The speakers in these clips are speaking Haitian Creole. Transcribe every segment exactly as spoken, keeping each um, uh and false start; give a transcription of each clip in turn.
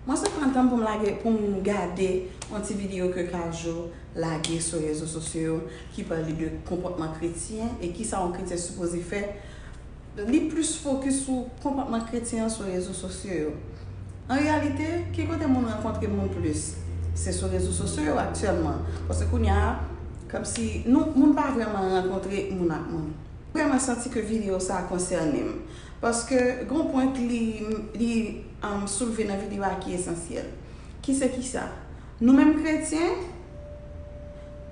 Mwen se pran tan pou m lage, pou m gade yon ti videyo ke Kajou lage sou rezo sosyo yo ki pale de konpòtman kretyen e kisa yon kretyen sipoze fè li plis fokis sou konpòtman kretyen an sou rezo sosyo yo. An reyalite, ki kote moun rankontre moun plis? Se sou rezo sosyo yo aktyèlman. Paske kounye a, kòmsi nou, moun pa vrèman rankontre moun ak moun. Vrèman santi ke videyo sa a konsène m. Paske gon pwen li, li um, soulve nan videyo a ki esansyèl. Ki se kisa? Nou menm kretyen,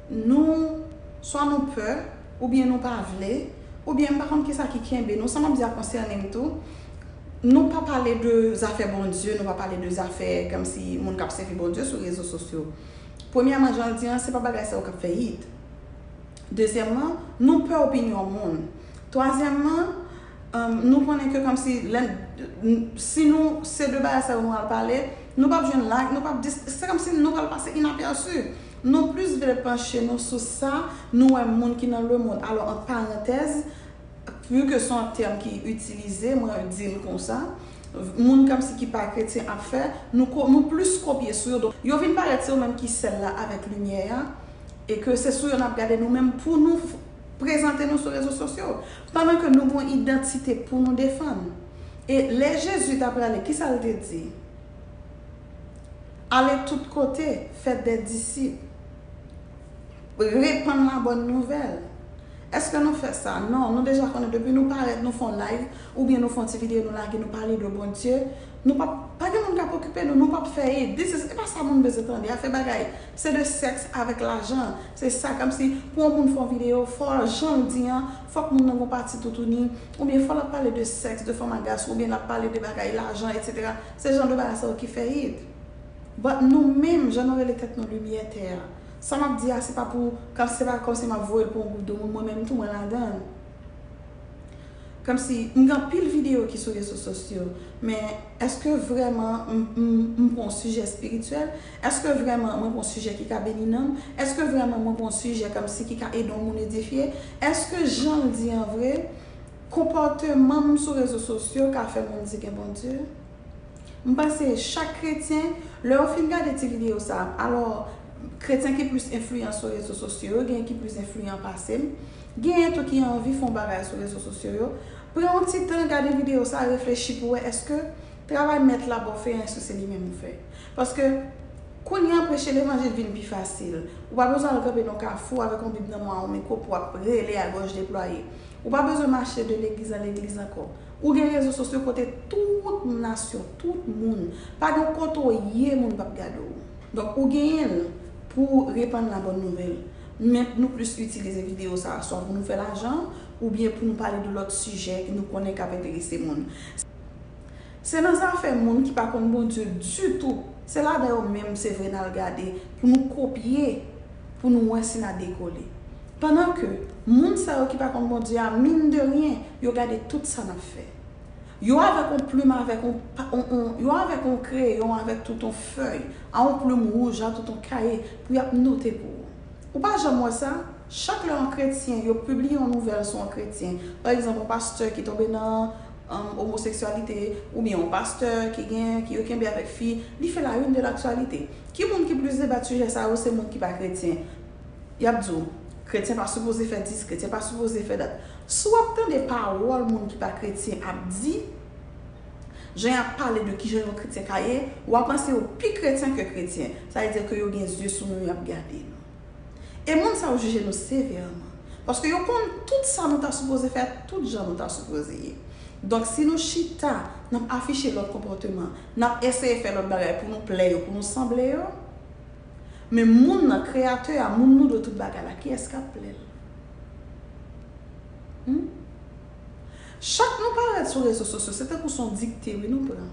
nou, swa nou pè, oubyen nou pa vle, oubyen m pa konn kisa ki kenbe nou, sa m ap di a konsène m tou. Nou pa pale de zafè Bondye, nou pa pale de zafè kòmsi moun k ap sèvi Bondye sou rezo sosyo. Premyèman, jan l di an, se pa bagay sa yo k ap fè hit. Dezyèmman, nou pè opinyon moun. Twazyèmman, um, nou konnen ke kòmsi lè, si nou, se de bagay sa yo nou al pale, nou p ap jwenn like, nou p ap dis, se kòmsi nou pral pase inapèsi. Nou plis vle panche nou sou sa nou wè moun ki nan lemonn. Alò, ant parantèz, vu ke se yon tèm ki itilize, mwen di l konsa, moun kòmsi ki pa kretyen ap fè, nou, ko- nou plis kopye sou yo. Donk, yo vin parèt se yo menm ki sèl la avèk limyè a, e ke se sou yo n ap gade nou menm pou nou f- prezante nou sou rezo sosyo, pandan ke nou gon idantite pou nou defann. E lè Jezi t ap prale, kisa l te di? Ale tout kote, fè de disip, repann la bòn nouvèl. Èske nou fè sa? Non, nou deja konnen depi nou parèt, nou fè yon live, oubyen nou fè yon ti videyo, nou lage, nou pale de Bondye, nou p ap, pa gen moun k ap okipe nou, nou p ap fè it. This is, e pa sa moun bezwen tande, afè bagay. Se de sèks avèk lajan. Se sa, kòmsi pou yon moun fè yon videyo, fò jan l di an, fòk moun nan gon pati toutouni, oubyen fò l ap pale de sèks, de fanm a gason, oubyen l ap pale de bagay lajan, etsetera. Se jan de bagay sa yo ki fè it. But nou menm, jan nou rele tèt nou limyè tè a. Sa m ap di a, se pa pou, se pa kòmsi m ap voye l pou yon gwoup de moun, mwen menm tou, mwen ladan l. Kòmsi, m gen anpil videyo ki sou rezo sosyo, men èske vrèman m, m, m pran yon sijè espirityèl? Èske vrèman mwen pran yon sijè ki ka beni nanm? Èske vrèman mwen pran yon sijè kòmsi ki ka ede yon moun edifye? Èske jan l di an vre, konpòteman m sou rezo sosyo ka fè moun di gen Bondye? M panse chak kretyen, lè yo fin gade ti videyo sa a, alò, kretyen ki plis enfliyan sou rezo sosyo yo, genyen ki plis enfliyan pase m, genyen tou ki anvi fè yon bagay sou rezo sosyo yo, pran yon ti tan gade videyo sa a, reflechi pou wè èske travay mèt la ba w fè an, èske se li menm ou fè. Paske, kounye a preche levanjil vin pi fasil. Ou pa bezwen al kanpe nan kafou avèk yon bib nan men w, yon mikwo pou w ap rele a gòj deplwaye. Ou pa bezwen mache de legliz an legliz ankò. Ou gen rezo sosyo kote tout nasyon, tout moun, pa gen kote w ye, moun p ap gade w. Donk, ou genyen l pou repann la bòn nouvèl. Men nou plis itilize videyo sa a swa pou nou fè lajan, oubyen pou nou pale de lòt sijè ki nou konnen k ap enterese moun. Se nan zafè moun ki pa konn Bondye ditou, se ladan yo menm se vre n al gade pou nou kopye, pou nou wè si n a dekole. Pandan ke moun sa yo ki pa konn Bondye a, mine de rien, yo gade tout sa n ap fè. Yo avèk yon plim, avèk yon, pa- yon, yon, yo avèk yon kreyon, avèk tout yon fèy, a yon plim wouj, a tout yon kaye, pou y ap note pou ou. Ou pa janm wè sa? Chak lè yon kretyen, yo pibliye yon nouvèl sou yon kretyen, pa egzanp, yon pastè ki tonbe nan um, omoseksyalite, oubyen yon pastè ki gen, ki yo kenbe avèk fi, li fè la une de l'actualité. Ki moun ki plis debat sijè sa yo? Se moun ki pa kretyen. Y ap di w, kretyen pa sipoze fè dis, kretyen pa sipoze fè dat. Si w ap tande pawòl moun ki pa kretyen ap di, jan y ap pale de kijan yon kretyen ka ye, w ap panse yo pi kretyen ke kretyen. Sa vle di ke yo gen zye sou nou, y ap gade nou. E moun sa yo jije nou sevèman. Paske yo konn tout sa nou ta sipoze fè, tout jan nou ta sipoze ye. Donk, si nou chita, n ap afiche lòt konpòteman, n ap eseye fè lòt bagay pou nou plè yo, pou nou sanble yo, men moun nan, Kreyatè a, moun nou dwe tout bagay la, kiyès k ap plè l? Hmm? Chak nou parèt sou rezo sosyo, se tankou se yon dikte, wi, nou pran.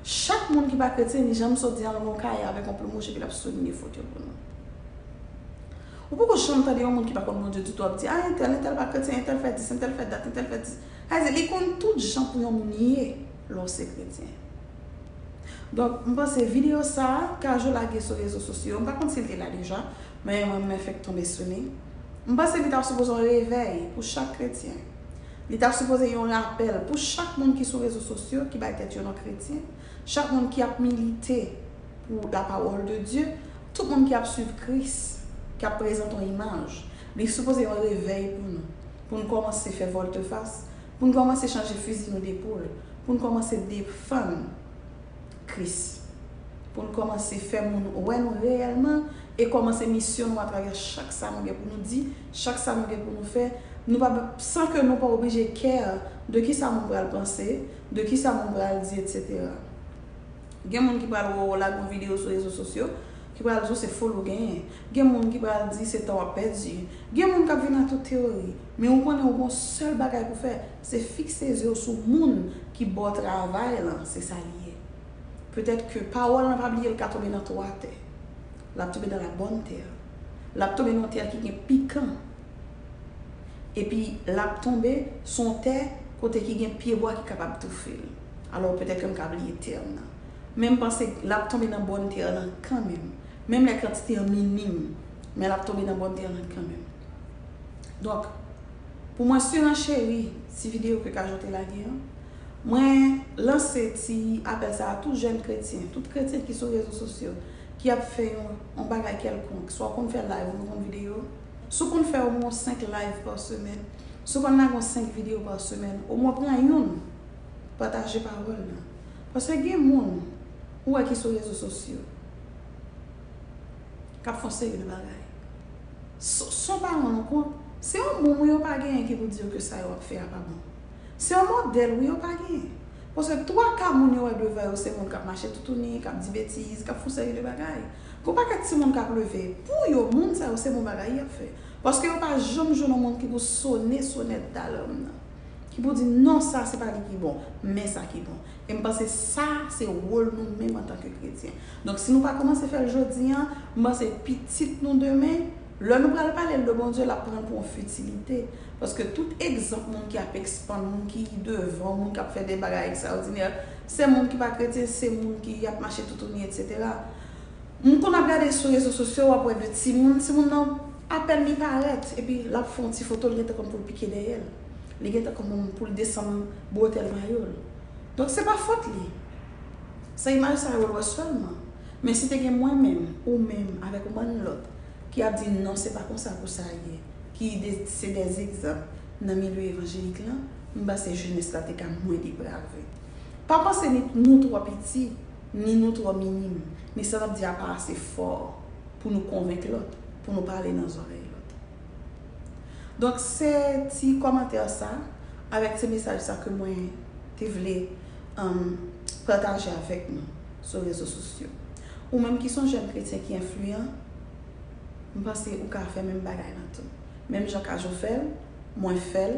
Chak moun ki pa kretyen, li janm sot di al nan yon kaye avèk yon plim wouj epi l ap soulinye fot yo pou nou. Ou poko janm tande yon moun ki pa konn Bondye ditou ap di, a, entèl, entèl pa kretyen, entèl fè dis, entèl fè dat, entèl fè dis. Sa vle di, li konn tout jan pou yon moun ye lè w se kretyen. Donk, m panse videyo sa a, Kajou lage sou rezo sosyo yo, m pa konn si l te la deja, men mwen, mwen fèk tonbe sou li. M panse li ta sipoze yon revèy pou chak kretyen. Li ta sipoze yon rapèl pou chak moun ki sou rezo sosyo, ki bay tèt yo non kretyen, Chak moun ki ap milite pou la parole de Dieu, tout moun ki ap swiv Kris, ki ap prezante yon imaj, li sipoze yon revèy pou nou, pou nou kòmanse fè vòltefas, pou nou kòmanse chanje fizi nou depoul, pou nou kòmanse defann Kris, pou nou kòmanse fè moun wè nou reyèlman e kòmanse misyon nou atravè chak sa nou gen pou nou di, chak sa nou gen pou nou fè, nou pa, san ke nou pa oblije care de ki sa moun pral panse, de ki sa moun pral di, et cetera. Gen moun ki pral wè w lage yon videyo sou rezo sosyo, ki pral di w se foli w genyen. Gen moun ki pral di se tan w ap pèdi. Gen moun k ap vin ak tout teyori. Men ou konnen ou gen yon sèl bagay pou fè, se fikse zye w sou moun ki ba w travay lan, se sa li ye. Petèt ke pawòl lan, pa bliye, l ka tonbe nan twa tè. L ap tonbe nan la bòn tè. L ap tonbe nan yon tè ki gen pikan. Epi l ap tonbe sou yon tè kote ki gen pyebwa ki kapab toufe l. Alò, petèt ke m ka bliye tèm nan. Men m panse l ap tonbe nan bòn tè lan kanmenm. Menm lè kantite an minim, men l ap tonbe nan bòn tè lan kanmenm. Donk, pou mwen, sè an cheri, ti videyo ke Kajo te lage an, mwen lanse ti apèl sa a tout jèn kretyen, tout kretyen ki sou rezo sosyo, ki ap fè yon, yon bagay kèlkonk, swa w konn fè live, ou konn videyo, si w konn fè omwen senk live pa semèn, si w konn lage yon senk videyo pa semèn, omwen pran youn, pataje pawòl lan. Paske gen moun, ou wè ki sou rezo sosyo, k ap fè yon seri de bagay. San, san w pa rann ou kont, se yon moun yo pa genyen ki pou di yo ke sa yo ap fè a pa bon. Se yon modèl wi yo pa genyen. Paske twa ka moun yo wè devan yo se moun k ap mache toutouni, k ap di betiz, k ap fè yon seri de bagay. Gon pakèt timoun k ap leve pou yo, moun sa yo se bon bagay y ap fè. Paske yo pa janm jwenn yon moun ki pou sone sonèt dalam nan. Ki pou di non, sa se pa li ki bon, men sa ki bon. E m panse sa se wòl nou menm antanke kretyen. Donk si nou pa kòmanse fè l jodi an, m panse pitit nou demen, lè nou pral pale l de Bondye, l ap pran l pou yon fitilite. Paske tout egzanp moun ki ap ekspann, moun ki devan, moun k ap fè de bagay ekstraòdinè, se moun ki pa kretyen, se moun ki ap mache toutouni, et cetera. M konn ap gade sou rezo sosyo, w ap wè de timoun, timoun nan apèn li parèt, epi l ap fè yon ti foto, l gentan konn pou l pike dèyè l. Li gentan konn pou l desann bwotèl mayo l. Donk se pa fòt li. Se imaj sa yo l wè sèlman. Men si te gen mwen menm, ou menm, avèk yon bann lòt, ki ap di non, se pa konsa pou sa ye, ki de, se de egzanp nan milye evanjelik lan, m panse jenès la te ka mwen deprave. Pa panse ni nou twò piti, ni nou twò minim, ni sa n ap di a pa ase fò pou nou konvenk lòt, pou nou pale nan zòrèy lòt. Donk se ti kòmantè sa, avèk ti mesaj sa ke mwen te vle, um, pataje avèk nou sou rezo sosyo. Ou menm ki se yon jèn kretyen ki enfliyan, m panse ou ka fè menm bagay lan tou. Menm jan Kajo fè l, mwen fè l,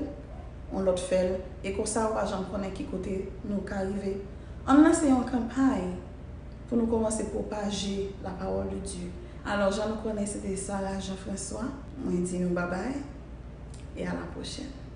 yon lòt fè l, e konsa ou pa janm konnen ki kote nou ka rive. Ann lanse yon kanpay pou nou kòmanse pwopaje la parole de Dieu. Alò, jan nou konnen, se te Sarah Jean François, mwen di nou babay, e a la pwochèn.